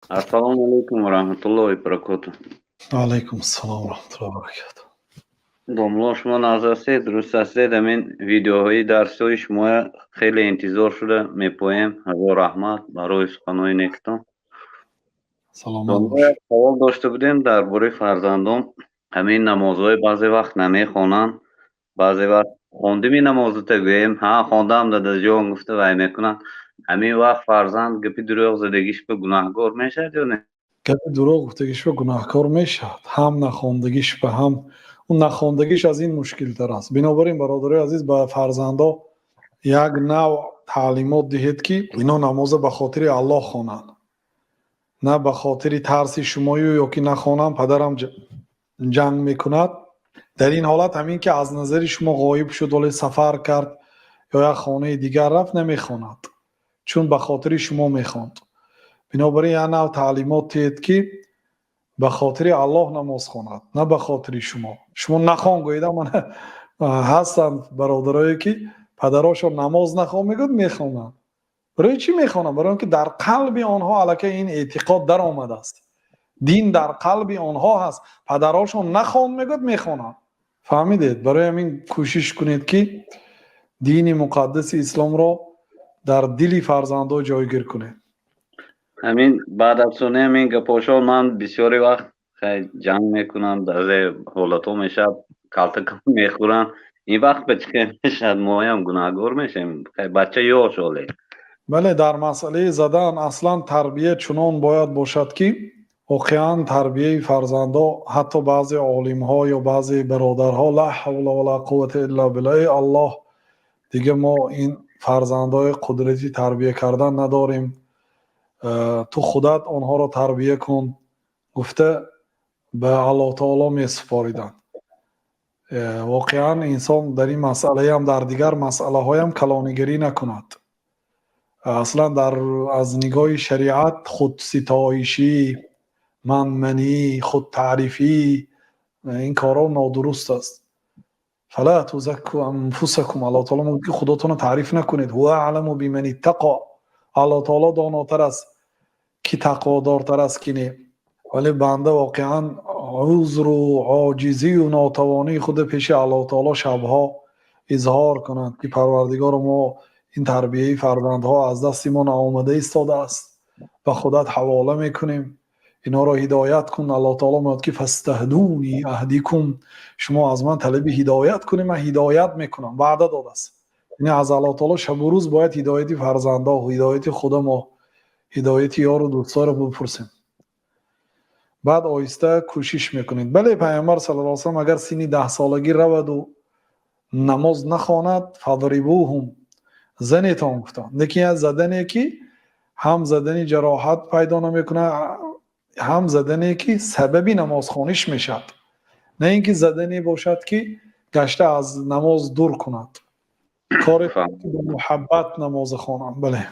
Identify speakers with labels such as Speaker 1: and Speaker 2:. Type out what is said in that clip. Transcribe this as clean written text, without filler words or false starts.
Speaker 1: Ассалому алайкум ва раҳматуллоҳи ва баракотуҳ.
Speaker 2: Алайкум ассалом ва раҳматуллоҳи ва баракотуҳ.
Speaker 1: Домулло, шумо нағз ҳастед, дуруст ҳастед? Ҳамин видеоҳои дарсҳои шумоя хеле интизор шуда мепоем. Ҳазор раҳмат барои суханҳои некатон.
Speaker 2: Саломат бош.
Speaker 1: Савол дошта будем дар бораи фарзандон. Ҳамин намозҳои баъзе вақт намехонанд, баъзе вақт хондими намозата гӯем, ҳа, хондам, дадаҷон, гуфта вай мекунанд. Ҳамин вақт фарзанд гапи дурӯғ задагиш ба гунаҳкор мешавад ё не?
Speaker 2: Гапи дурӯғ гуфтагиш ба гунаҳкор мешавад, ҳам нахондагиш ба, ҳам он нахондагиш аз ин мушкилтар аст. Бинобар ин, бародарои азиз, ба фарзандо як навъ таълимот диҳед, ки ино намоза ба хотири Аллоҳ хонанд, на ба хотири тарси шумою ё ки нахонам, падарам ҷанг мекунад. Дар ин ҳолат ҳамин ки аз назари шумо ғоиб шуд, вале сафар кард ё як хонаи дигар рафт, намехонад, чун ба хотири шумо мехонд. Бинобар ин як навъ таълимот диҳед, ки ба хотири Аллоҳ намоз хонад, на ба хотири шумо. Шумо нахон гӯеда, мана ҳастанд бародарое, ки падарошон намоз нахон мегӯяд, мехонанд. Барои чӣ мехонанд? Барои он ки дар қалби онҳо аллакай ин эътиқод даромадааст, дин дар қалби онҳо ҳаст. Падарошон нахон мегӯяд, мехонанд. Фаҳмидед? Барои ҳамин кӯшиш кунед, ки дини муқаддаси исломро дар дили фарзандо ҷойгир кунед.
Speaker 1: Ҳамин баъд аз суни ҳамин гапошон ман бисёри вақт ҷанг мекунам, баъзе ҳолатҳо мешавад, калтакам мехӯранд. Ин вақт ба чӣ хел мешавад? Моям гунаҳгор мешавем? Бача ёш оле.
Speaker 2: Бале, дар масъалаи задан аслан тарбия чунон бояд бошад, ки воқеан тарбияи фарзандо, ҳатто баъзе олимҳо ё баъзе бародарҳо, ла ҳавла вала қуввата илла билла, эй Аллоҳ, дига мо ин фарзандои қудрати тарбия кардан надорем, ту худат онҳоро тарбия кун, гуфта ба Аллоҳ таоло месупориданд. Воқеан инсон дар ин масъалаям, дар дигар масъалаҳоям калонигарӣ накунад. Аслан дар аз нигоҳи шариат худситоишӣ, манманӣ, худтаърифӣ, ин корҳо нодуруст аст. Фала тузакку анфусакум, Аллоҳ таоло мегӯяд, ки худотонро таъриф накунед. Ҳува аъламу биман иттақо, Аллоҳ таоло донотар аст, ки тақводортар аст, ки не. Вале банда воқеан узру оҷизию нотавонии худро пеши Аллоҳ таоло шабҳо изҳор кунад, ки Парвардигоро, мо ин тарбияи фарзандҳо аз дасти мо наомада истодааст, ба худат ҳавола мекунем, инҳоро ҳидоят кун. Аллоҳ таоло мегӯяд, ки фастаҳдуни аҳдикум, шумо аз ман талаби ҳидоят кунед, ман ҳидоят мекунам, ваъда додааст. Яъне аз Аллоҳ таоло шабу рӯз бояд ҳидояти фарзандо, ҳидояти худамо, ҳидояти ёру дӯстҳоро бипурсем. Баъд оҳиста кӯшиш мекунед. Бале, Пайғамбар саллаллоҳу алайҳи васаллам агар синни 10-солагӣ раваду намоз нахонад, фадрибуҳум, занетон, гуфтанд. Лекин як задане, ки ҳам задани ҷароҳат пайдо намекунад, ҳам задане, ки сабаби намозхониш мешавад, на ин ки задане бошад, ки гашта аз намоз дур кунад. Коре ба муҳаббат намоза хонанд, бале.